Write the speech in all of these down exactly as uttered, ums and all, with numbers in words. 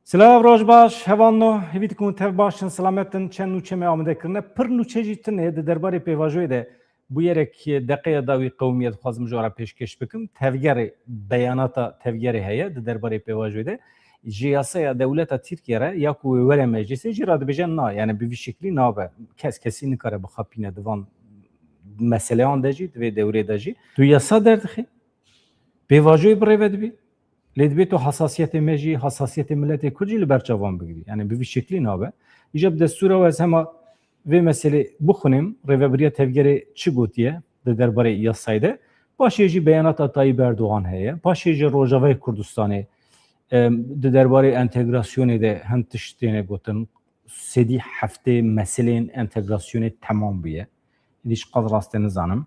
Silav, roj baş, hevalno, hêvî dikim tev baş in, selamet in, çend nûçe me amade kirine. Pir nûçe jî tune di derbarê pêvajoyê de bûyerek deqeya dawî qewimiye dixwazim ji we re pêşkêş bikim. Tevgerê, beyanata tevgerê heye di derbarê pêvajoyê de. Ji yasaya dewleta Tirkiye re ya ku wê were meclisê jî re dibêje na, yani bi vî şeklî nabe. Kes kesî nikare bixapîne di van meseleyan de jî, di vê dewrê de jî. Tu yasa derdixî, pêvajoyê bi rê ve dibî. Lê dibê tu hesasiyetê me jî, hesasiyetê miletê Kurd jî li ber çavan bigirî. Yani bi vî şeklî nabe. Îja bi destûra we ez hema vê meselê bixwînim, rêvebiriya tevgerê çi gotiye di derbarê yasayê de. Paşê jî beyanata Tayyip Erdogan heye. Paşê jî Rojavayê Kurdistanê, em, di derbarê entegrasyonê de hin tişt têne gotin. Sedî heftê meselên entegrasyonê temam bûye. Îdî ji qas rastê nizanim.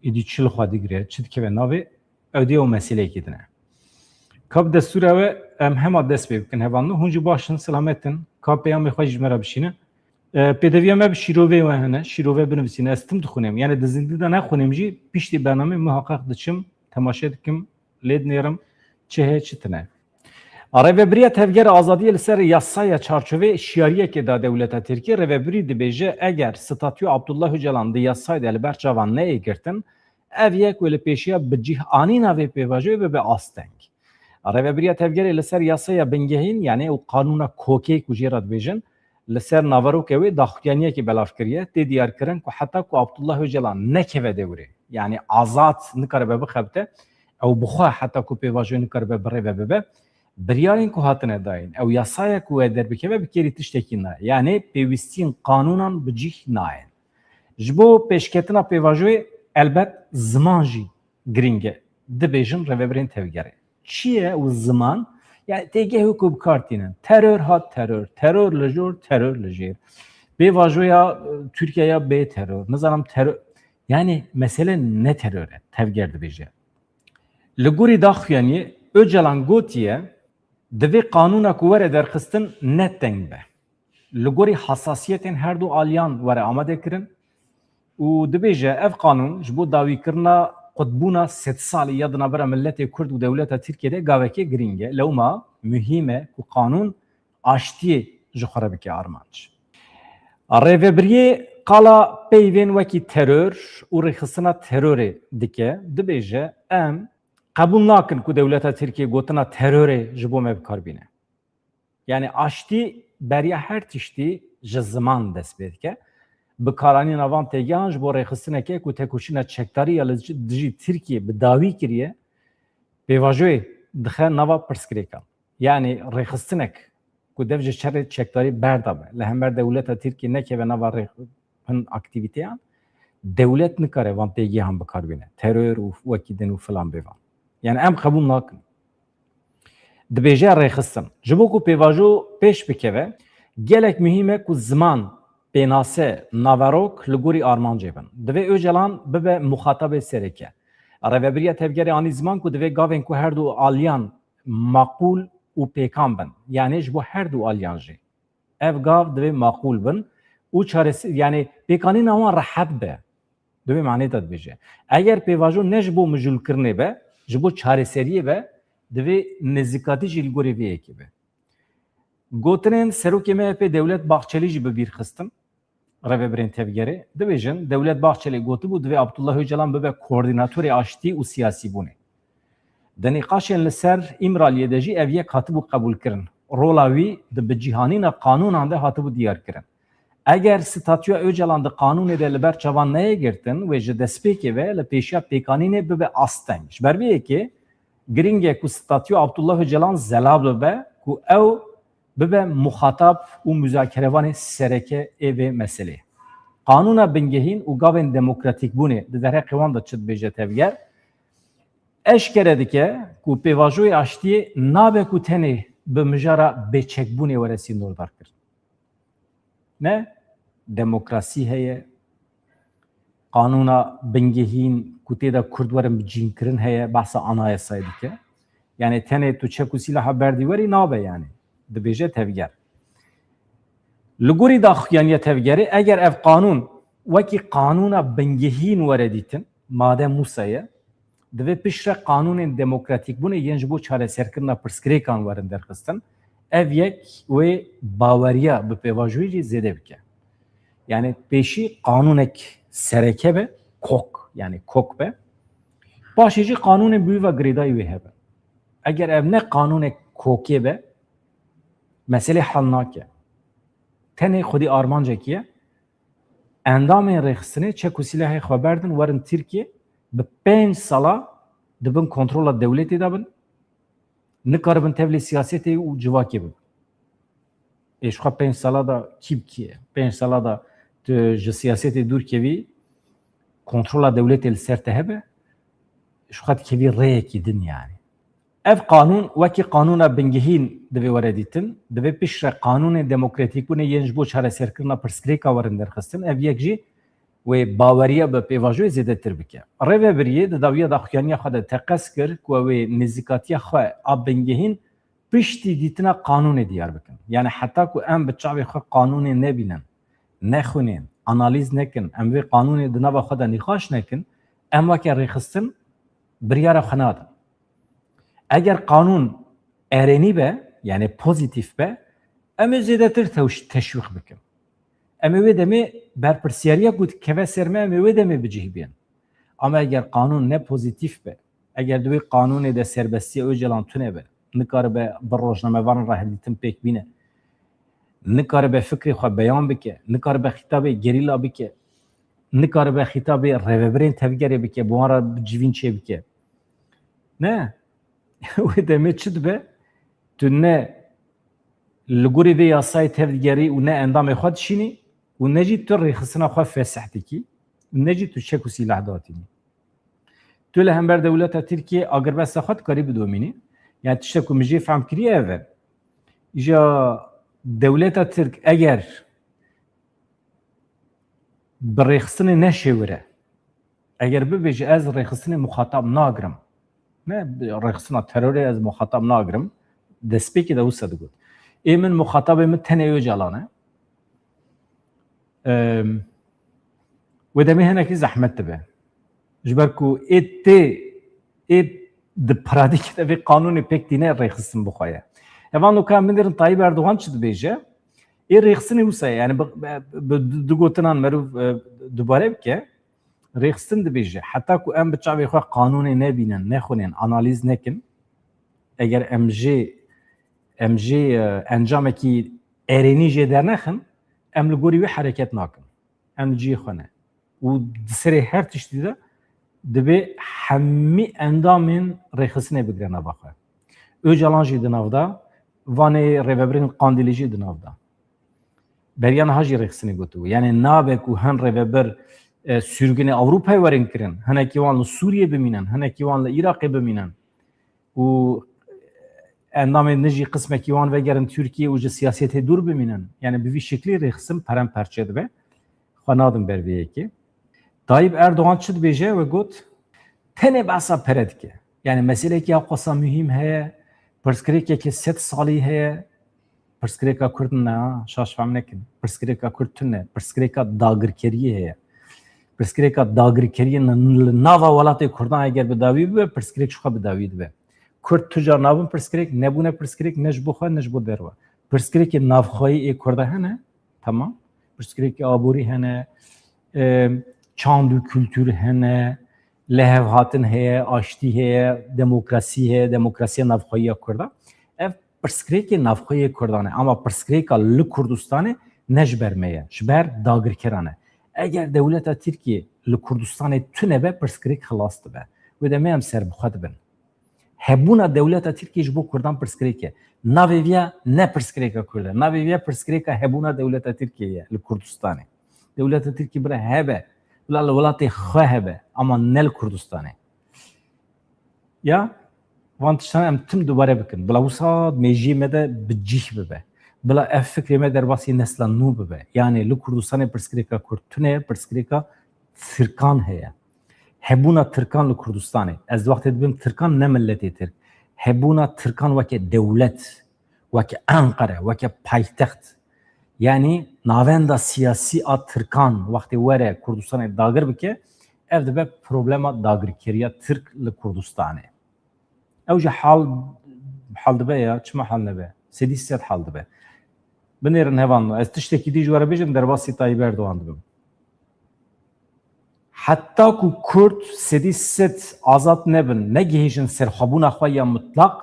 Îdî çi li xwe digire, çi dikeve navê, ew dê ew meseleyekî din e. Ka bi destûra we em hema dest pê bikin hevalno. Hûn jî baş in, selamet in. Ka peyamê xwe jî ji me re bişînin. E, pêdeviya me bi şîrovê we hene. Şîrove binivîsîne. Ez tim dixwînim. Yani di zindî de nexwînim jî piştî bernamê muhaqqeq diçim, temaşe dikim, lê dinêrim çi heye çi tine. Rêvebiriya Tevgera Azadiyê li ser yasaya çarçovê şiyariyekê da dewleta Tirkiyê. Rêvebirî dibêje, eger statûya Abdullah Ocalan di yasayê de li ber çavan neyê girtin, ev yek wê li pêşiya bi cih anîna vê pêvajoyê bibe asteng. Rêvebiriya Tevgerê li ser yasaya bingehîn, yani ew qanûna kokê ku jê re dibêjin, li ser naverokê wê daxuyaniyekê belav kiriye. Tê diyarkirin ku heta ku Abdullah Ocalan nekeve dewrê, yani azad nikaribe bixebite, ew bi xwe heta ku pêvajoyê nikaribe bi rê ve bibe, biryarên ku hatine dayîn, ew yasaya ku wê derbikeve bi kêrî tiştekî nayê. Yani pêwîstiyên qanûnan bi cih nayên. Ji bo pêşketina pêvajoyê elbet ziman jî girîng e, dibêjin rêvebirên tevgerê. Çi ye û ziman? Yani têgeh ku bi kar tînin. Teror hat teror, teror li jor, teror li jêr. Pêvajoya, e, Tirkiye ya bê teror. Nizanim teror. Yani mesele ne teror e, tevger dibêje. Li gorî daxuyaniyê Ocalan gotiye, divê qanûna ku were derxistin ne teng be. Li gorî hesasiyetên her du aliyan were amade kirin û dibêje, ev qanûn ji bo dawîkirina qutbûna sedsalî ya di navbera miletê Kurd û dewleta Tirkiyê de gavekê girîng e. Lewma muhîm e ku qanûn aştiyê ji xwe re bike armanc. Rêvebiriyê qala peyvên wekî teror û rêxistina terorê dike, dibêje, em qebûl nakin ku dewleta Tirkiyê gotina terorê ji bo me bi kar bîne. Yani aştî beriya her tiştî ji ziman dest pê dike. Bikaranîna van têgehan ji bo rêxistineke ku tekoşîna çekdarî ya li dijî Tirkiyê bi dawî kiriye, pêvajoyê dixe nava pirsgirêkan. Yani rêxistinek ku dev ji şerê çekdarî berdabe, li hember dewleta Tirkiyê nekeve nava rê-, hin aktîvîteyan, dewlet nikare van têgehan bi kar bîne. Teror û wekî din û filan bêvan. Yani em qebûl nakin. Dibêje rêxistin. Ji bo ku pêvajo pêş bikeve, gelek muhîm e ku ziman, pênase, naverok li gorî armancê bin. Divê Ocalan bibe muxatabê sereke. Rêvebiriya Tevgerê anî ziman ku divê gavên ku her du aliyan maqûl û pêkan bin. Yani ji bo her du aliyan jî. Ev gav divê maqûl bin û çaresi-, yani pêkanîna wan rehet be. Di vê manê de dibêje. Eger pêvajo ne ji bo mijûlkirinê be, ji bo çareseriyê be, divê nêzîkatî jî li gorî vê yekê be. Gotinên serokê M H P Dewlet Bahçelî jî bi bîr xistin. Rêvebirên tevgerê dibêjin, Dewlet Bahçelî gotibû divê Abdullah Ocalan bibe koordînatorê aştî û siyasîbûnê. Di nîqaşên li ser Îmraliyê de jî ev yek hatibû qebûlkirin. Rola wî di bicîhanîna qanûnan de hatibû diyarkirin. Eger statûya Ocalan di qanûnê de li ber çavan neyê girtin, wê ji destpêkê ve li pêşiya pêkanînê bibe asteng. Ji ber vê yekê girîng e ku statûya Abdullah Ocalan zelal bibe, ku ew bibe muxatab û muzakerevanê sereke ê vê meselê. Qanûna bingehîn û gavên demokratîkbûnê di derheqê wan de çi dibêje tevger? Eşkere dike ku pêvajoyê aştiyê nabe ku tenê bi mijara bêçekbûnê were sînordarkirin. Ne demokrasî heye, qanûna bingehîn ku tê de Kurd werin bicînkirin heye, behsa anayasayê dike. Yani tenê tu çek û sîlaha berdî werî nabe yani. Dibêje tevger. Li gorî daxuyaniya tevgerê, eger ev qanûn wekî qanûna bingehîn were dîtin, made Mûsa ye, divê piştre qanûnên demokratîkbûnê yên ji bo çareserkirina pirsgirêkan werin derxistin. Ev yek wê baweriya bi pêvajoyê jî zêde bike. Yani pêşî qanûnek sereke be, kok, yani kok be. Paşê jî qanûnên bi wî ve girêdayî wê hebe. Eger ev ne qanûnek kokê be, meselê hel nake. Tenê xwedî armancekî ye. Endamên rêxistinê çek û sîlehê xwe berdin, werin Tirkiye, bi pênc sala di bin kontrola dewletê de bin, nikaribin tevlî siyasetê û civakê bibin. Ê ji xwe pênc sala de kî bi kî ye? Pênc sala de tu ji siyasetê dûr kevî, kontrola dewletê li ser te hebe, ji xwe dikevî rêyekî din yani. Ev qanûn wekî qanûna bingehîn divê were dîtin, divê piştre qanûnên demokratîkbûnê yên ji bo çareserkirina pirsgirêka werin derxistin, ev yek jî wê baweriya bi pêvajoyê zêdetir bike. Rêvebiriyê di dawiya daxuyaniya xwe de teqez kir ku ew ê nêzîkatiya xwe a bingehîn piştî dîtina qanûnê diyar bikin. Yani heta ku em bi çavê xwe qanûnê nebînin, nexwînin, analîz nekin, em vê qanûnê di nava xwe de nîqaş nekin, em weke rêxistin biryara xwe nadin. Eger qanûn erênî be, yani pozîtîf be, em ê zêdetir tewş-, teşwîq bikin. Em ê wê demê berpirsiyariya ku dikeve ser me, em ê wê demê bi cih bînin. Ama eger qanûn ne pozîtîf be, eger di wê qanûnê de serbestiya Ocalan tune be, nikaribe bi rojnamevaran re hevdîtin pêk bîne, nikaribe fikrê xwe beyan bike, nikaribe xîtabê gerîla bike, nikaribe xîtabê rêvebirên tevgerê bike, bi wan re civîn çêbike. Ne, wê demê çi dibe? Tu ne li gorî vê yasayê tevdigerî û ne endamê xwe dişînî û ne jî tu rêxistina xwe fesih dikî û ne jî tu çek û sîlah datînî. Tu li hember dewleta Tirkiyê agirbesta xwe dikarî bidomînî. Yani tiştek ku min jê fehm kiriye ev e. Îja dewleta Tirk eger bi rêxistinê neşêwire, eger bibêje ez rêxistinê muxatab nagirim, ne rêxistina terorê ez muxatab nagirim, destpêkê de wisa digot. Ê min muxatabê min tenê Ocalan e. Em, wê demê hinekî zehmet dibe. Ji ber ku ê tê, ê di pradîkê de vê qanûnê pêk tîne rêxistin bixwe ye. Hevalno ka em binêrin Tayyip Erdogan çi dibêje? Ê rêxistinê wisa ye. Yani bi, bi, bi du, du gotinan merûv, e, dubare bike. Rêxistin dibêje, heta ku em bi çavê xwe qanûnê nebînin, nexwînin, analîz nekin, eger em jê, em jê, e, encamekî erênî jê dernexin, em li gorî wê hereket nakin. Em li cihê xwe ne. Û di serê her tiştî de divê hemî endamên rêxistinê bigire nava xwe. Ocalan jî di nav de, vanê rêvebirên Qandîlî jî di nav de. Beriya niha jî rêxistinê gotibû. Yani nabe ku hin rêvebir, e, sürgünê Ewropayê werin kirin, hinekî wan li Sûriyê bimînin, hinekî wan li Iraqê bimînin û endamên din jî qismekî wan vegerin Tirkiyê û ji siyasetê dûr bimînin. Yani bi vî şeklî rêxistin peremperçe dibe. Xwe nadin ber vê yekê. Tayyip Erdogan çi dibêje? We got, tenê behsa pere dike. Yani meselekî ewqasa muhîm heye, pirsgirêkeke sed salî heye. Pirsgirêka Kurd ne, ha, şaş fehm nekin. Pirsgirêka Kurd tune, pirsgirêka dagirkeriyê heye. Pirsgirêka dagirkeriyê li, li nava welatê Kurdan eger bi dawî bibe, pirsgirêk ji xwe bi dawî dibe. Kurd tu car nabin pirsgirêk, nebûne pirsgirêk, ne ji bo xwe, ne ji bo derve. Pirsgirêkê navxweyî ê Kurda hene, tamam. Pirsgirêkê aborî hene, e, çand û kultur hene, lihevhatin heye, aştî heye, demokrasî heye, demokrasiya navxweyî ya Kurda. Ev pirsgirêkê navxweyê Kurdan e, ama pirsgirêka li Kurdistanê ne ji ber me ye, ji ber dagirkeran e. Eger dewleta Tirkiyê li Kurdistanê tune be, pirsgirêk xilas dibe. Wê demê em serbixwe dibin. Hebûna dewleta Tirkiyê ji bo Kurdan pirsgirêk e. Navê viya ne pirsgirêka Kurd e. Navê viya pirsgirêka hebûna dewleta Tirkiyê ye li Kurdistanê. Dewleta Tirkiyê bira hebe, bila li welatê xwe hebe, ama ne li Kurdistanê. Ya, van tiştan em tim dubare bikin. Bila wisa mêjiyê me de bi cih bibe. Bila ev fikrê me derbasî nesla nû bibe. Yani li Kurdistanê pirsgirêka Kurd tune ye, pirsgirêka Tirkan heye. Hebûna Tirkan li Kurdistanê. Ez wextê dibim Tirkan ne miletê Tirk. Hebûna Tirkan weke dewlet, weke Enqere, weke paytext. Yani navenda siyasî a Tirkan wextê were Kurdistanê dagir bike, ev dibe problema dagirkeriya Tirk li Kurdistanê. Ew jî hal, hal dibe ya, çima hal nebe? Sedî sed hal dibe. Binêrin hevalno, ez tiştekî dî ji we re bêjim, derbasî Tayyip Erdogan dibim. Heta ku Kurd sedî sed azad nebin, negihêjin serxwebûna xwe ya mutlaq,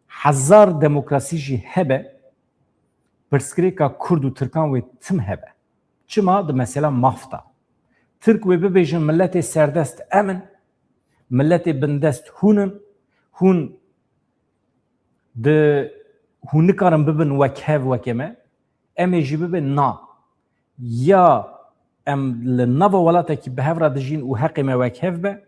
hezar demokrasî jî hebe, pirsgirêka Kurd û Tirkan wê tim hebe. Çima? Di mesela maf de. Tirk wê bibêjin, miletê serdest em in, miletê bindest hûn in, hûn di, hûn nikarin bibin wek hev, wekê me, em ê jî bibin na. Ya em li nava welatekî bi hev re dijîn û heqê me wek hev be,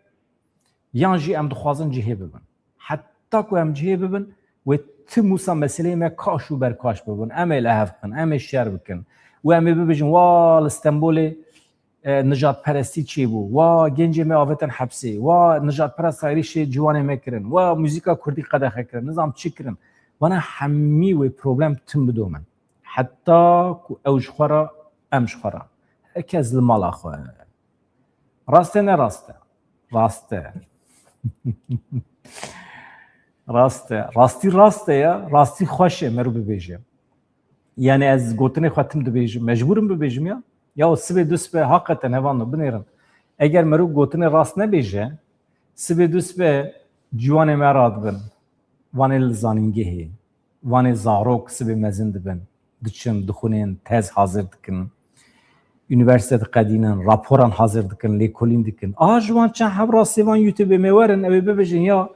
yan jî em dixwazin cihê bibin. Heta ku em cihê bibin, wê tim wisa meseleyê me kaş û berkaş bibin. Em ê li hev bixin, em ê şer bikin. Û em ê bibêjin, wa li Stenbolê, e, nijadperestî çêbû. Wa gencê me avêtin hepsê. Wa nijadperest êrîşê ciwanê me kirin. Wa muzîka kurdî qedexe kirin. Nizam çi kirin. Vana hemî wê problem tim bidomin. Heta ku ew ji xwe re, em ji xwe re. Her kes li mala xwe. Rast e, ne rast e? Rast e. Rast e. Rastî rast e ya. Rastî xweş e, meriv bibêje. Yani ez gotinê xwe tim dibêjim. Mecbûrim bibêjim ya. Ya o sibê du sibê, haqeten hevalno binêrin. Eger meriv gotinê rast nebêje, sibê du sibê ciwanê me radibin. Vanê li zanîngehê. Vanê zarok sibê mezin dibin. Diçin, dixwînin, tez hazir dikin. Unîversîte diqedînin, raporan hazir dikin, lêkolîn dikin. A ji wan çend heb rastê van YouTubeê me werin, ew ê bibêjin ya,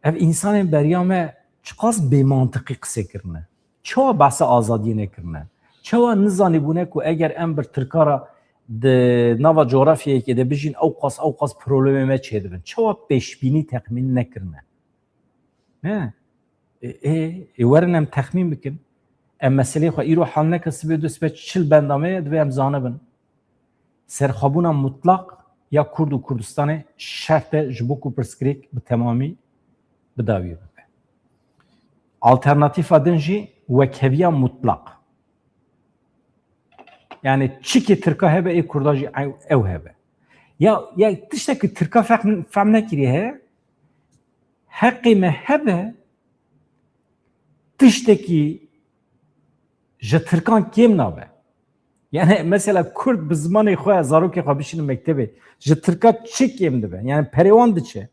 ev însanên beriya me çiqas bêmantiqî qisê kirine. Çawa behsa azadiyê nekirine? Çawa nizanîbûne ku eger em bir Tirka re di nava cografyayekê de bijîn, ew qas, ew qas problemê me çêdibin? Çawa pêşbînî, texmîn nekirine? Ne? Ê, ê, ê, werin em texmîn bikin. Em meseleyê xwe îro hal nekin, sibê du sibê çi li benda me ye, divê em zanibin. Serxwebûna mutlaq ya Kurd û Kurdistanê şert e ji bo ku pirsgirêk bi temamî bi dawî bibe. Alternatîfa din jî wekheviya mutlaq. Yani çikê Tirka hebe, ê Kurda jî ew, ew hebe. Ya, ya tiştekî Tirka fehm, fehm nekiriye heye, heqê me hebe, tiştekî ji Tirkan kêm nabe. Yani mesela Kurd bi zimanê xwe, zarokê xwe bişînin mektebê, ji Tirka çi kêm dibe? Yani perê wan diçe,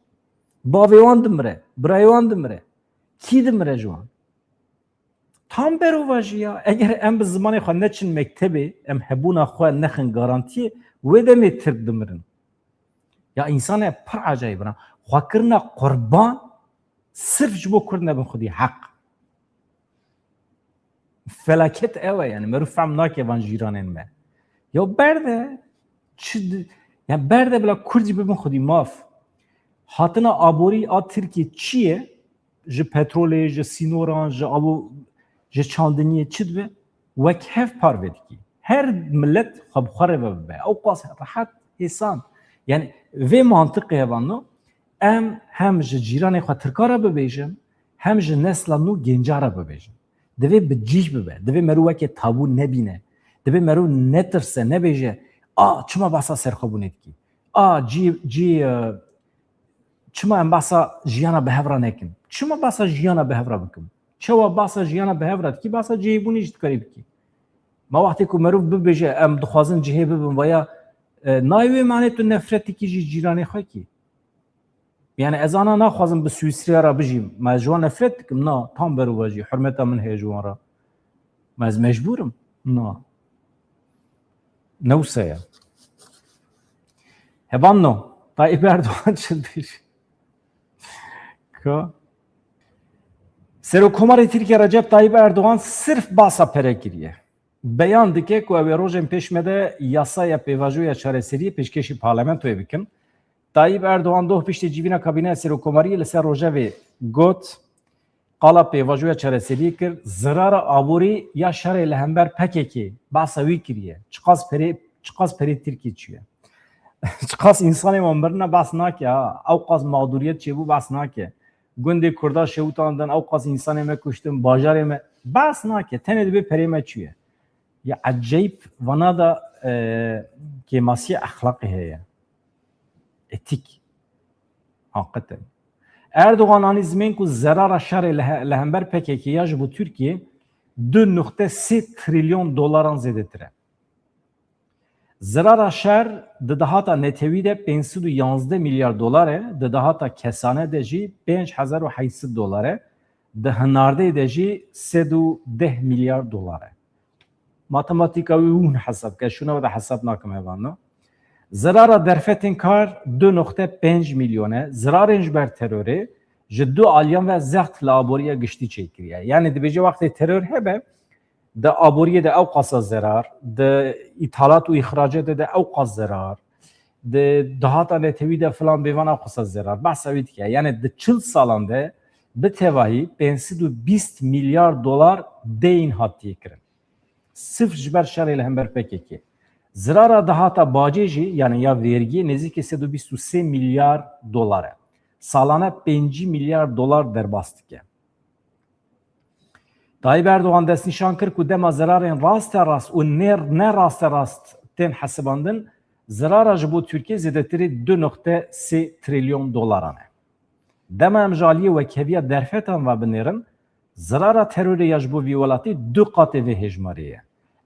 bavê wan dimire, birayê wan dimire. Kî dimire ji wan? Tam berovajî ya. Eger em bi zimanê xwe neçin mektebê, em hebûna xwe nexin garantiyê, wê demê Tirk dimirin. Ya însanê pir ecayîb in. Xwe kirine qurban, sirf ji bo Kurd nebin xwedî heq. Felaket ew e, yani meriv fehm nake van cîranên me. Ya berde, çi di-, yani berde bila Kurd jî bibin xwedî maf. Hatina aborî a Tirkiyê çi ye? Ji petrolê, ji sînoran, ji abo, ji çandiniyê çi dibe? Wek hev parve dikî. Her milet xwe bi xwe re ve bibe. Ew qas rehet, hêsan. Yani vê mantiqê hevalno, em hem ji cîranê xwe Tirka re bibêjin, hem ji nesla nû genca re bibêjin. Divê bi cîh bibe. Divê meriv weke tabû nebîne. Divê meriv netirse, nebêje, a, çima behsa serxwebûnê dikî? A, cî, cî, e, çima em behsa jiyana bi hev re nekin? Çima behsa jiyana bi hev re bikim? Çawa behsa jiyana bi hev re dikî, behsa cihêbûnê jî dikarî bikî. Ma wextê ku meriv bibêje, em dixwazin cihê bibin, vaya, e, nayê wê manê tu nefret dikî ji cîranê xwe kî. Yani ez ana naxwazim bi Swîsriya re bijîm. Ma ez ji wan nefret dikim? Na, tam berovajî, hurmeta min heye ji wan re. Ma ez mecbûr im? Na. Ne wisa ye. Hevalno, Tayyip Erdogan çi dibêje? Ka? Serokkomarê Tirkiye Recep Tayyip Erdogan sirf basa pere kiriye. Beyan dike ku ew ê rojên pêş me de yasaya pêvajoya çareseriyê pêşkêşî parlamentoyê bikin. Tayyip Erdogan doh piştî civîna kabîneya serokkomariyê li ser rojevê got, qala pêvajoya çareseriyê kir, zirara aborî ya şerê li hember P K K, behsa wî kiriye. Çiqas perê, çiqas perê Tirkiyê çûye. Çiqas însanê wan mirine behs nake ha. Ew qas mexdûriyet çêbû behs nake. Gundê Kurda şewitandin, ew qas însanê me kuştin, bajarê me behs nake. Tenê dibê perê me çûye. Ya ecayîb vana da, e, kêmasiyê exlaqê heye. Etîk. Haqiqeten. Erdogan anî zimên ku zerara şerê li he-, li hember P K K ya ji bo Tirkiyê du nokte sê trilyon dolaran zêdetir e. Zerara şer di dahata netewî de pênc sed û yazdeh milyar dolar e, di dahata kesane de jî pênc hezar û heyt sed dolar e, di hinardeyê de jî sed û deh milyar dolar e. Matematîka wî hûn hesab ke, şûna we de hesab nakim hevalno. Zerara derfetên kar du nokte pênc milyon e. Zerarên ji ber terorê ji du aliyan ve zext li aboriya giştî çêkiriye. Yani dibêje wextê teror hebe, di aboriyê de ew qasa zerar, di îthalat û îxracê de, de ew qas zerar, di dahata netewî de filan bêvan ew qasa zerar. Behsa wî dike. Yani di çil salan de bi tevahî pênc sed û bîst milyar dolar deyn hatiye kirin. Sirf ji ber şerê li hember P K K. Zirara dahata bacê jî, yani ya vergiyê, nêzîkî sed û bîst û sê milyar dolar e. Salane pêncî milyar dolar derbas dike. Tayyip Erdogan destnîşan kir ku dema zirarên raste rast û nê-, ne raste rast tên hesibandin, zirara ji bo Tirkiye zêdetirî du nokte sê trilyon dolaran e. Dema em ji aliyê wekheviya derfetan ve binêrin, zirara terorê ya ji bo vî welatî du qatê vê hêjmarê ye.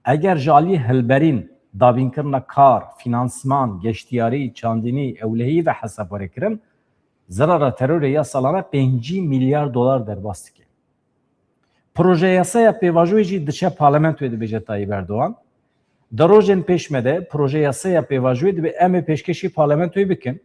Eger ji aliyê hilberîn, dabînkirina kar, fînansman, geştiyarî, çandinî, ewlehiyî ve hesabwarê kirin, zirara terorê ya salane pêncî milyar dolar derbas dike. Proje yasaya pêvajoyê jî diçe parlamentoyê, dibêje Tayyip Erdogan. Di rojên pêş me de proje yasaya pêvajoyê dibe em ê pêşkêşî parlamentoyê bikin.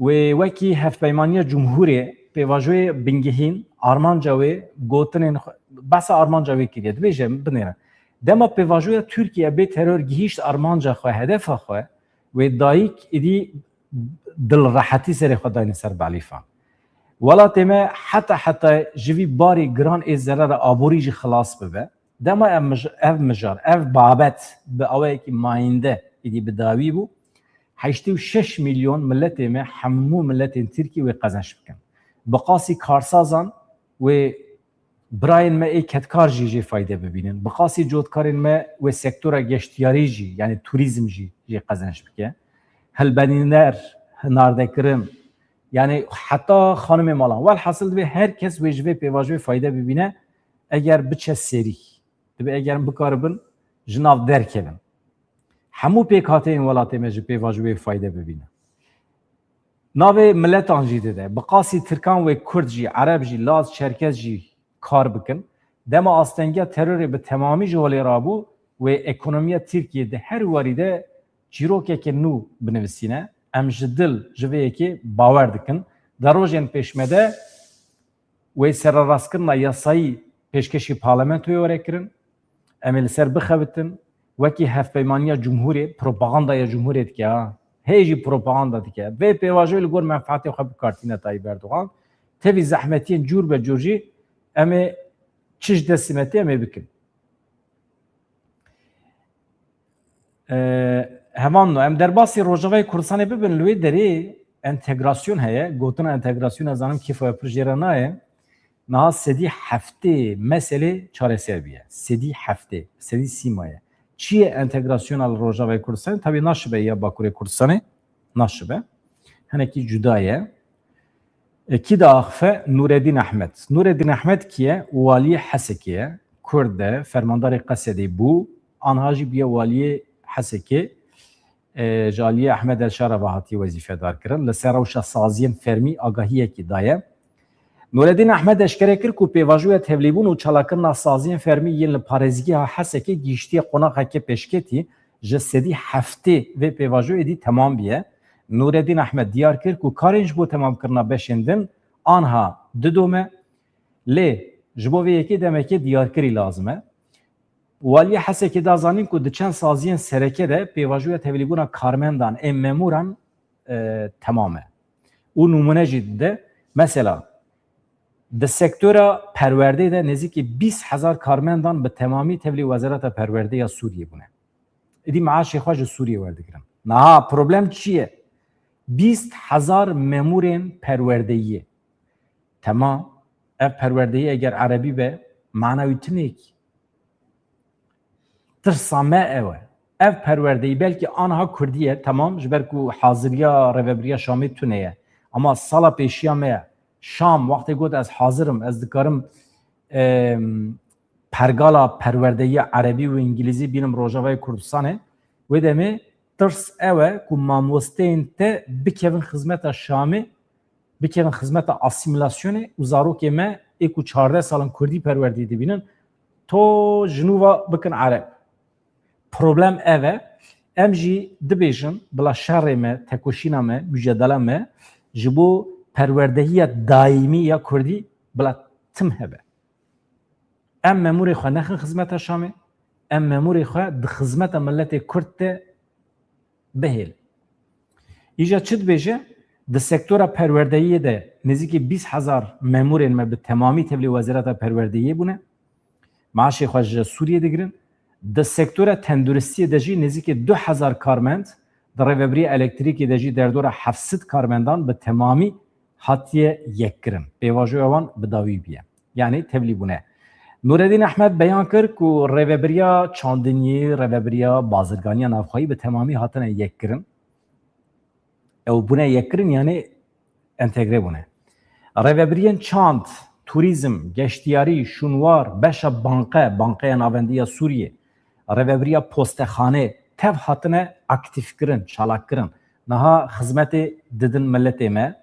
Wê wekî hevpeymaniya cumhurê pêvajoyê bingehîn, armanca wê, gotinên xwe, behsa armanca wê kiriye. Dibêje, binêre. Dema pêvajoya Tirkiye bê teror gihîşt armanca xwe, hedefa xwe, wê dayik êdî dilrehetî serê xwe dayne ser belîfan. Welatê me heta heta ji vî barê giran ê zerara aborî jî xilas bibe. Dema ev mij-, ev mijar, ev babet bi awayekî mayînde êdî bi dawî bû, heştê û şeş milyon miletê me, hemû miletên Tirkî wê qezenç bikin. Bi qasî karsazan wê birayên me ê kedkar jî jê fayde bibînin. Bi qasî cotkarên me wê sektora geştiyarî jî, yani turîzm jî jê qezenç bike. Hilbenîner, hinardekirin, yani heta xanimê malan. Welhasil divê her kes wê ji vê pêvajoyê fayde bibîne, eger biçe serî. Divê eger em bikaribin ji nav derkevin. Hemû pêkhateyên welatê me ji pêvajoyê fayde bibîne. Navê miletan jî dide. Bi qasî tirkan wê kurd jî, ereb jî, laz, çerkez jî kar bikin. Dema astengiya terorê bi temamî ji holê rabû, wê ekonomiya Tirkiyê di her warî de çîrokeke nû binivîsîne. Em ji dil ji vê yekê bawer dikin. Di rojên pêş me de wê sererastkirina yasayî pêşkêşî parlamentoyê were kirin. Em ê li ser bixebitin. Wekî hevpeymaniya cumhurê, propagandaya cumhurê dike ha. Hê jî propaganda dike. Vê pêvajoyê li gor menfaatê xwe bikartîne Tayyip Erdogan. Tevî zehmetiyên cûr be cûr jî em ê çi ji destê me tê em ê bikin. Ee, heman no. Em derbasî Rojavayê Kurdistanê bibin, li wê derê entegrasyon heye. Gotina entegrasyon ez zanim kîfa pir jê re nayê. Niha sedî heftê meselê çareser bûye. Sedî heftê, sedî sî maye. Çi ye entegrasyona li Rojavayê Kurdistanê? Tabî naşibe ya Bakurê Kurdistanê. Naşibe. Hinekî cuda ye. E, kî diaxife? Nûreddîn Ehmed. Nûreddîn Ehmed kî ye? Waliyê Hesekê ye. Kurd e, fermandarê Qesedê bû. Anha jî bûye waliyê Hesekê. E, ji aliyê Ehmed El Şara ve hatiye wezîfedar kirin. Li ser rewşa saziyên fermî agahiyekî daye. Nûreddîn Ehmed eşkere kir ku pêvajoya tevlîbûn û çalakirina saziyên fermî yên li parêzgeha Hesekê gihîştiye qonaxeke pêşketî, ji sedî heftê vê pêvajoyê dî temam bûye. Nûreddîn Ehmed diyar kir ku karên ji bo temamkirina beşên din anha didome, lê ji bo vê yekê demekê diyarkirî lazim e. Waliyê Hesekê da zanîn ku di çend saziyên sereke de pêvajoya tevlîbûna karmendan ên memûran, e, temam e. Û nimûne jî dide. Mesela, di sektora perwerdeyê de nêzîkî bîst hezar karmendan bi temamî tevlî Wezareta Perwerdê ya Sûriyê bûne. Êdî meaşê xwe ji Sûriyê werdigirin. Niha problem çi ye? Bîst hezar memûrên perwerdeyiyê. Temam. Ev perwerdeyî eger erebî be, mana wî tune ye kî. Tirsa me ew e. Ev perwerdeyî belkî anha kurdî ye, temam, ji ber ku haziriya Rêvebiriya Şamê tune ye. Ama sala pêşiya me ye. Şam, wextê got ez hazir im, ez dikarim, em, pergala perwerdeyî erebî û îngilîzî bînim Rojavayê Kurdistanê, wê demê tirs ew e ku mamosteyên te bikevin xizmeta Şamê, bikevin xizmeta asîmîlasyonê û zarokê me ê ku çardeh sal in kurdî perwerdeyî dibînin, to ji nû ve bikin ereb. Problem ev e. Em jî dibêjin, bila şerê me, tekoşîna me, mujadela me ji bo perwerdehiya daîmî ya kurdî bila tim hebe. Em memûrê xwe nexin xizmeta Şamê, em memûrê xwe di xizmeta miletê kurd de bihêlin. Îja çi dibêje? Di sektora perwerdeyiyê de nêzîkî bîst hezar memûrên me bi temamî tevlî Wezareta Perwerdeyiyê bûne. Maaşê xwe ji Sûriyê digirin. Di sektora tenduristiyê de jî nêzîkî du hezar karmend, di rêvebiriya elektrîkê de jî derdora heft sed karmendan bi temamî hatiye yekkirin. Pêvajoya wan bi dawî bûye. Yanî tevlî bûne. Nûreddîn Ehmed beyan kir ku rêvebiriya çandiniyê, rêvebiriya bazirganiya navxweyî bi temamî hatine yekkirin. Ew bûne yekkirin, yanî entegre bûne. Rêvebiriyên çand, turîzm, geştiyarî, şûnwar, beşa banqe, Banqeya Navendî ya Sûriyê, rêvebiriya postexanê tev hatine aktîfkirin, çalakkirin. Niha xizmetê didin miletê me.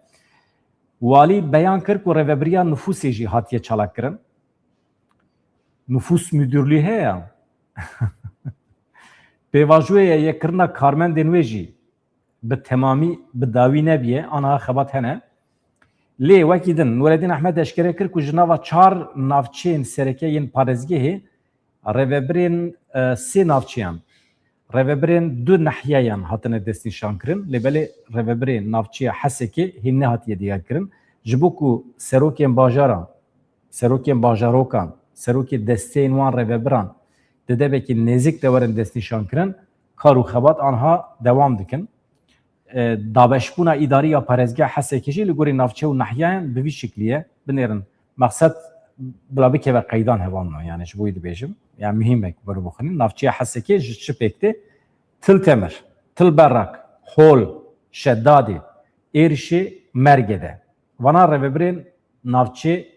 Walî beyan kir ku rêvebiriya nifûsê jî hatiye çalakkirin. Nifûs Müdürlüğü heye. Pêvajoya yekkirina karmendên wê jî bi temamî, bi dawî nebiye, aniha xebat hene. Lê wekî din, Nûreddîn Ehmed eşkere kir ku ji nava çar navçeyên sereke yên parêzgehê rêvebirên, e, sê navçeyan, rêvebirên du nehiyeyan hatine destnîşankirin, lê belê rêvebirê navçeya Hesekê hîn nehatiye diyarkirin. Ji bo ku serokên bajaran, serokên bajarokan, serokê desteyên wan rêvebiran di debekî nêzik de werin destnîşankirin, kar û xebat anha dewam dikin. E, dabeşbûna îdarî ya parêzgeha Hesekê jî li gorî navçe û nehiyeyan bi vî şiklî ye. Binêrin, mexsed bila bikeve qeydan hevalno, yani ji bo wî dibêjim. Yani muhîm e ku bero bixwînin. Navçeya Hesekê ji çi pêk tê? Til Temir, Til Berrak, Hol, Şedadê, Êrişê, Mergede. Vana rêvebirên navçê,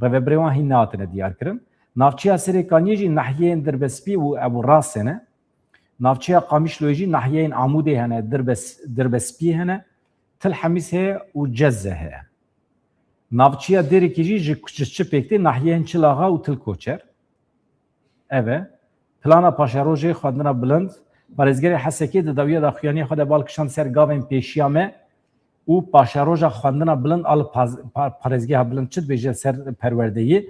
rêvebirê wan hîn nehatine diyarkirin. Navçeya Serêkaniyê jî nahiyeyên Dirbespî û Ebû Rasê ne. Navçeya Qamişloyê jî nahiyeyên Amûdê hene, Dirbes-, Dirbespî hene, Til Hemîs heye û Cezze heye. Navçeya Dêrikê jî ji, ji çi pêk tê? Nahiyeyên Çil Axa û Til Koçer. Ev e. Plana paşerojê xwendina bilind. Parêzgerê Hesekê di dawiya daxuyaniya xwe de bal kişand ser gavên pêşiya me û paşeroja xwendina bilind a li paz-, pa-, parêzgeha bilind çi dibêje ser perwerdeyî.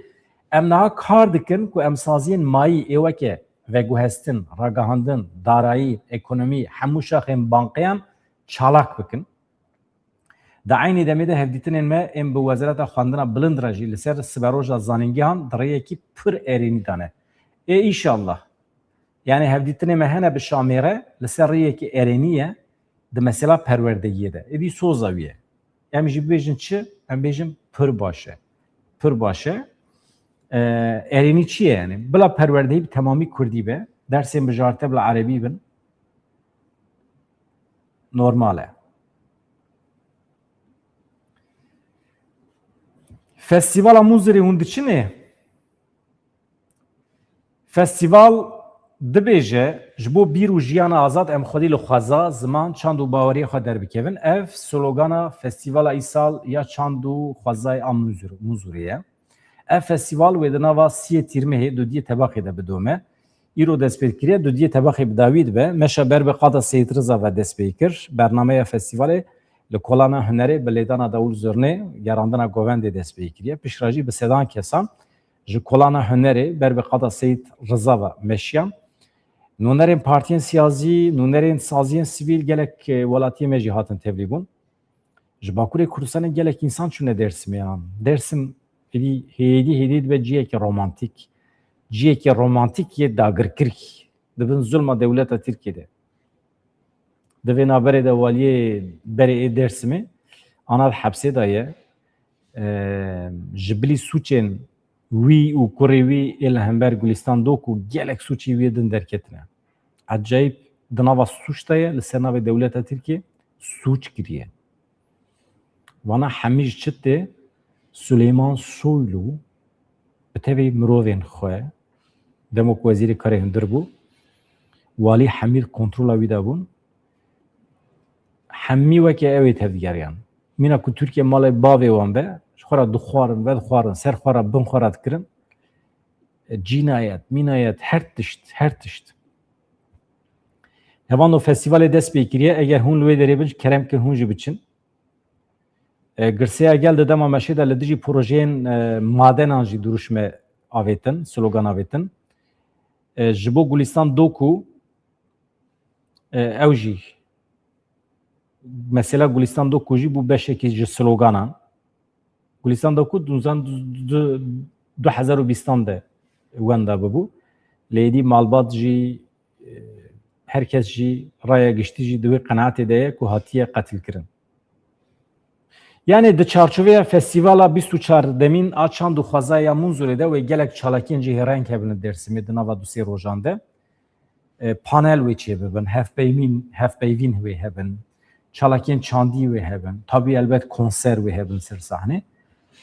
Em niha kar dikin ku em saziyên mayî ê weke veguhestin, ragihandin, darayî, ekonomî, hemû şaxên banqeyan çalak bikin. Di eynî demê de hevdîtinên me ên bi Wezareta Xwendina Bilind re jî li ser siberoja zanîngehan di rêyekî pir erênî de ne. Ê îşallah. Yani hevdîtinê me hene bi Şamê re li ser rêyekî erênî ye di mesela perwerdeyiyê de. Êdî soza wî ye. Em jî bibêjin çi? Em bêjin pir baş e. Pir baş e. Ee, erênî çi ye yani? Bila perwerdeyî bi temamî kurdî be, dersên bijarte bila erebî bin. Normal e. Festîvala Mûzirê hûn diçinê? Festîval dibêje, ji bo bîr û jiyana azad em xwedî li xweza, ziman, çand û baweriyê xwe derbikevin. Ev slogana festîvala îsal ya çand û xwezayê a Mûzûr-, Mûzûrê ye. Ev festîval wê di nava siyê Tîrmehê Dudiyê Tebaxê de bidome. Îro dest pê kiriye, Dudiyê Tebaxê bi dawî dibe. Meşa ber bi qada Seyîd Riza ve dest pê kir. Bernameya festîvalê li Kolana Hunerê bi lêdana dawul zurnê, gerandina govendê dest pê kiriye. Piştre jî bi sedan kesan ji Kolana Hunerê ber bi qada Seyîd Riza ve meşiyan. Nûnerên partiyên siyasî, nûnerên saziyên sivîl gelek, e, welatiyê me jî hatin tevlî bûn. Ji Bakurê Kurdistanê gelek însan çûne Dêrsimê yan. Dêrsim êdî hêdî hêdî dibe ciyekî romantîk. Ciyekî romantîk yê dagirkirî. Di bin zulma dewleta Tirkiyê de. Di vê navberê de waliyê berê ê Dêrsimê ana di hepsê de ye. Eee, ji bilî sûcên wî û kurê wî ê li hember Gulîstan Dok û gelek sûcê wî din derketine. Ecayîb di nava sûc de ye, li ser navê dewleta Tirkiyê sûc kiriye. Vana hemî ji çi tê? Suleyman Soylu bi tevî mirovên xwe, demo ku wezîrê karê hundir bû, walî hemî kontrola wî de bûn. Hemî weke ew ê tevdigeriyan. Mîna ku Tirkiye malê bavê wan be, ji xwe re dixwarin, vedixwarin, ser xwe re, bin xwe re dikirin. Cînayet, mînayet, her tişt, her tişt. Hevan o festîvalê dest pê kiriye, eger hûn li wê derê bin, kerem kin hûn jî biçin. E, girseya gel di dema meşê de li dijî projeyên, e, madenan jî duruşme avêtin, slogan avêtin. E, ji bo Gulistan Doku, e, ew jî, mesela Gulistan Doku jî bû beşekî ji sloganan. Gulistan Doku dunzan du, du, du hezar û bîstan de wenda bibû. Lê êdî malbat jî, e, her kes jî, raya giştî jî di wê qenaetê de ye ku hatiye qetilkirin. Yani di çarçoveya festîvala bîst û çar demîn a çand û xwezaya Munzurê de wê gelek çalakiyên cihêreng hebin li Dêrsimê di nava du sê rojan de. E, panel wê çêbibin, hevpeyvîn, hevpeyvîn wê hebin, çalakiyên çandî wê hebin, tabî elbet konser wê hebin ser sahnê.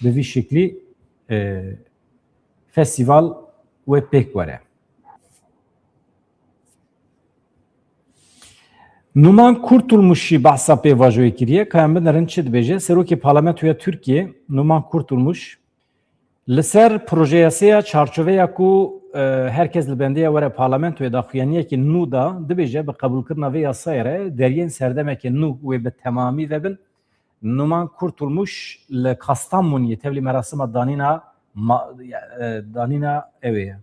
Bi vî şeklî, e, festîval wê pêk were. Numan Kurtulmuş jî behsa pêvajoyê kiriye, ka em binêrin çi dibêje. Serokê Parlamentoya Tirkiyê Numan Kurtulmuş li ser projeyaseya çarçoveya ku, e, her kes li bendê ye were parlamentoyê daxuyaniyekî nû da, dibêje bi qebûlkirina vê yasayê re deriyên serdemeke nû wê bi temamî vebin. Numan Kurtulmuş li Kastamoniyê tevlî merasima danîna ma-, e, danîna ew ê ye.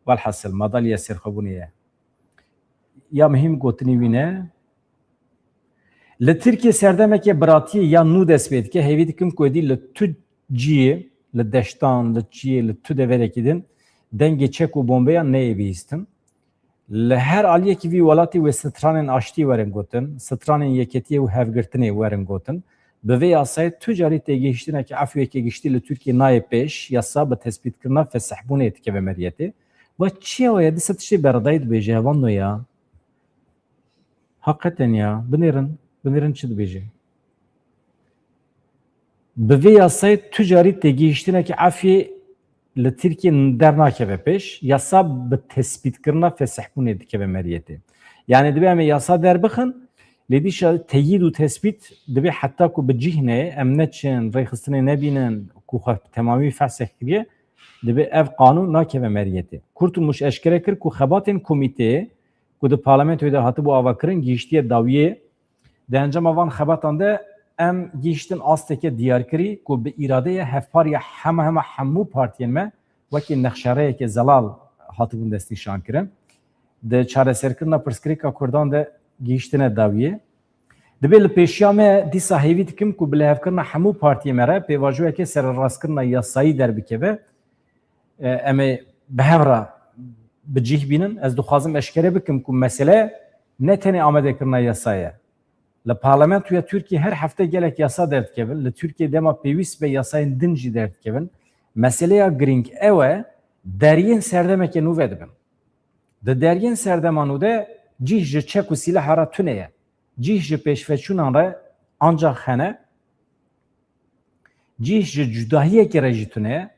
Welhasil, madalya sêrxwebûnê ye. Ya muhîm gotinî wî ne. Li Tirkiyê serdemeke biratiyê ya nû dest pê dike. Hêvî dikim ku êdî li tu ciyê, li deştan, li çiyê, li tu deverekî din dengê çek û bombeyan neyê bihîstin. Li her aliyekî vî welatî wê stranên aştî werin gotin, stranên yeketiyê û hevgirtinê werin gotin. Bi vê yasayê tu carî têgihiştineke efûyeke giştî li Tirkiyê nayê pêş, yasa bi tespîtkirina fesihbûnê dikeve meriyetê. Va çi ya weye, dîsa tiştê beredayî dibêje, hevan no ya. Heqeten ya, binêrin, binêrin çi dibêje. Bi vê yasayê tu carî têgihiştineke efûyê li Tirkiyê dernakeve pêş, yasa bi tespîtkirina fesihbûnê dikeve meriyetê. Yani dibe em ê yasa derbixin, lê dîşa teyîd û tespît dibe heta ku bi cih neyê, em neçin, rêxistinê nebînin, ku xwe bi temamî fesih kiriye, dibe ev qanûn nakeve meriyetê. Kurtulmuş eşkere kir ku xebatên komîteyê ku di parlamentoyê de hatibû avakirin gihiştiye dawiyê. Di encama van xebatan de em gihiştin asteke diyarkirî ku bi îradeyê hevpar ya hema hema hemû partiyên me wekî nexşereyeke zelal hatibûn destnîşankirin. Di çareserkirina pirsgirêka Kurdan de gihiştine dawiyê. Dibê li pêşiya me dîsa hêvî dikim ku bi lihevkirina hemû partiyê me re pêvajoyeke sererastkirina yasayî derbikeve. E, em ê bi hev re bi cih bînin. Ez dixwazim eşkere bikim ku mesele ne tenê amadekirina yasa ye. Li parlamentoya Tirkiyê her hefte gelek yasa derdikevin. Li Tirkiyê dema pêwîst be yasayên din jî derdikevin. Meseleya girîng ew e, deriyên serdemeke nû vedibin. Di deriyên serdema nû de cih ji çek û sîlaha re tune ye. Cih ji pêşveçûnan re ancax hene. Cih ji cudahiyekê re jî tune ye.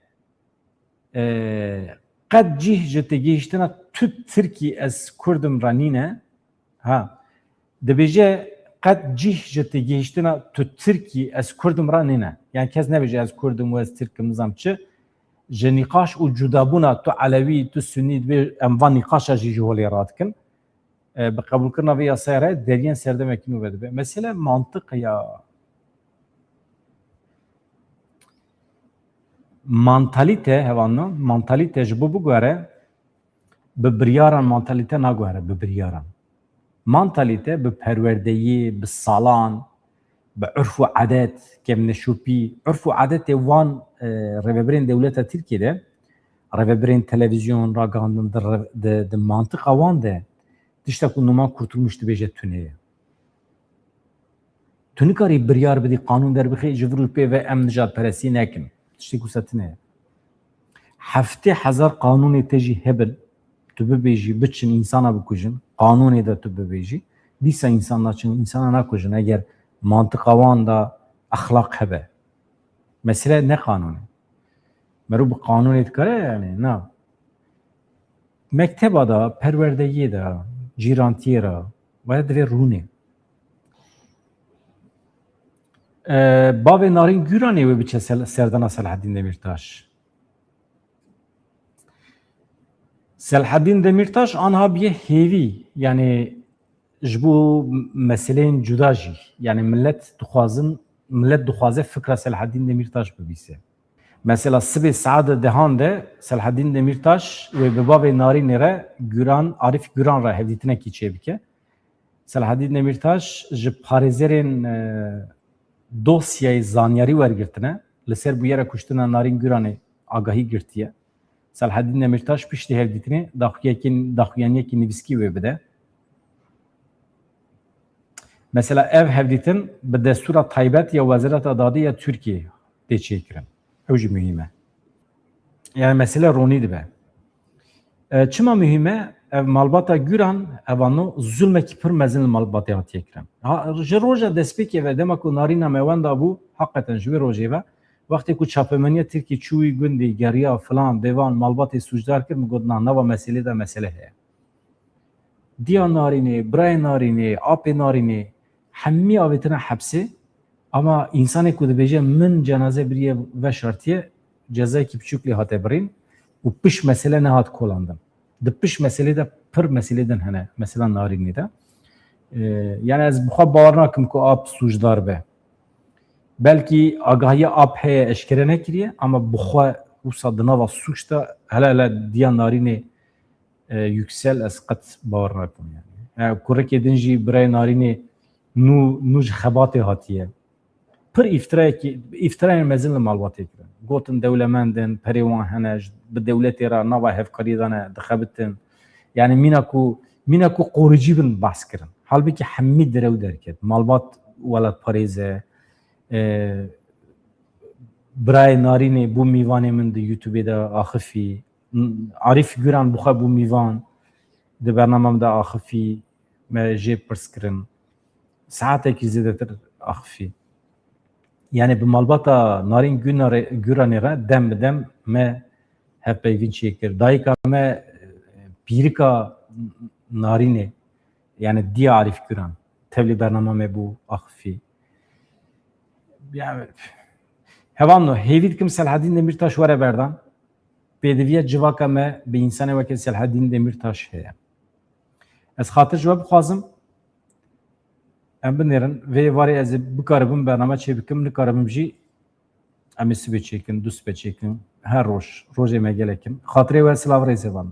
E, qet cih ji têgihiştina tu Tirkî ez Kurd im re nîne. Ha, dibêje qet cih ji têgihiştina tu Tirkî ez Kurd im re nîne. Yani kes nebêje ez Kurd im û ez Tirk im, nizam çi. Ji nîqaş û cudabûna tu Elewî, tu Sunî, dibê em van nîqaşa jî ji holê radikin. E, bi qebûlkirina vê yasayê re deriyên serdemekî nû vedibe. Mesele mantiq ya. Mantalîte, hevalno, mantalîte ji bo biguhere, bi biryaran mantalîte naguhere, bi biryaran. Mantalîte bi perwerdeyî, bi salan, bi urf û edet, kevneşopî, urf û edetê wan, e, rêvebirên dewleta Tirkiyê de, rêvebirên televîzyon, ragihandin di re-, di, di mantiqa wan de tişta ku Numan Kurtulmuş dibêje tune ye. Tu nikarî biryar bidî, qanûn derbixî, ji vir û pê ve em nijadperestî nekin. Tiştê ku se tune ye. Heftê hezar qanûnê te jî hebin, tu bibêjî, biçin, însana bikujin, qanûnê de tu bibêjî, dîsa însan naçin, însana nakujin, eger mantiqa wan de exlaq hebe. Mesele ne qanûn e. Meriv bi qanûnê dikare, yani, na. Mekteba de, perwerdeyê de, cîrantiyê re, were divê rûnê. E, bavê Narîn Gûranê wê biçe sel-, serdana Selahaddîn Demîrtaş. Selahaddîn Demîrtaş anha biye hêvî, yani ji bo meseleyên cuda jî, yani millet dixwazin, millet dixwaze fikra Selahaddîn Demîrtaş bibîse. Mesela sibê saet dehan de Selahaddîn Demîrtaş wê bi bavê Narînê re Gûran, Arîf Gûran re hevdîtinekî çêbike. Selahaddîn Demîrtaş ji parêzerên, e, dosyayê zanyarî wergirtine, li ser bûyera kuştina Narîn Gûranê agahî girtiye. Selahaddîn Demîrtaş piştî hevdîtinê daxuyekî-, daxuyaniyekî nivîskî wê bide. Mesela ev hevdîtin bi destûra taybet ya Wezareta Dadê ya Tirkiyê tê çêkirin. Ew jî muhîm e. Yani mesele ronî dibe. E, çima muhîm e? Ev malbata Gûran, evano zulmekî pir mezin li malbatê hatiye kirin. Ha, ji roja destpêkê ve dema ku Narîna me wenda bû, heqeten ji wê rojê ve, wextê ku çapemeniya Tirkî çûyî gundî, geriya, filan, bêvan, malbatê sûcdar kir, min got, na, nava meselê de mesele heye. Diya Narînê, birayê Narînê, apê Narînê, hemî avêtine hepsê, ama însanê ku dibêje, min cenaze biriye veşartiye, cezayekî piçûk lê hate birîn û pişt mesele nehat kolandin. Di pişt meselê de pir meselê din hene, mesela Narînê de. Ee, yani ez bi xwe bawer nakim ku ap sûcdar be. Belkî agahiya ap heye, eşkere nekiriye, ama bi xwe wisa di nava sûc de hele hele diya Narînê, e, Yüksel ez qet bawer nakim yani. E, kurikê din jî birayê Narînê nû, nû ji xebatê hatiye. Pir îftirayekî, îftirayên mezin li malbatê kirin. Gotin dewlemend in, perê wan hene, ji, bi dewletê re nava hevkariyê de ne, dixebitin. Yani mîna ku, mîna ku qoricî bin behs kirin. Halbikî hemî direw derket. Malbat welatparêz e, e, birayê Narînê bû mîvanê min di YouTubeê de axifî. Arîf Gûran bi xwe bû mîvan. Di bernama min de axifî, me jê pirs kirin. Saetekî zêdetir axifî. Yani bi malbata Narîn Gûnarê-, Gûranê re dem bi dem me hevpeyvîn çêkir. Dayika me, e, pîrika Narînê, yani diya Arîf Gûran, tevlî bernama me bû axifî. Yani, hevalno, hêvî dikim Selahaddîn Demîrtaş were berdan. Pêdiviya civaka me bi însanê weke Selahaddîn Demîrtaş heye. Ez xatir ji we bixwazim, em binêrin, vê êvarê ez ê bikaribim bername çê bikim, nikaribim jî em ê sibê çêkin, du sibê çêkin, her roj, rojê me gelek in. Xatirê we silav rêzê van.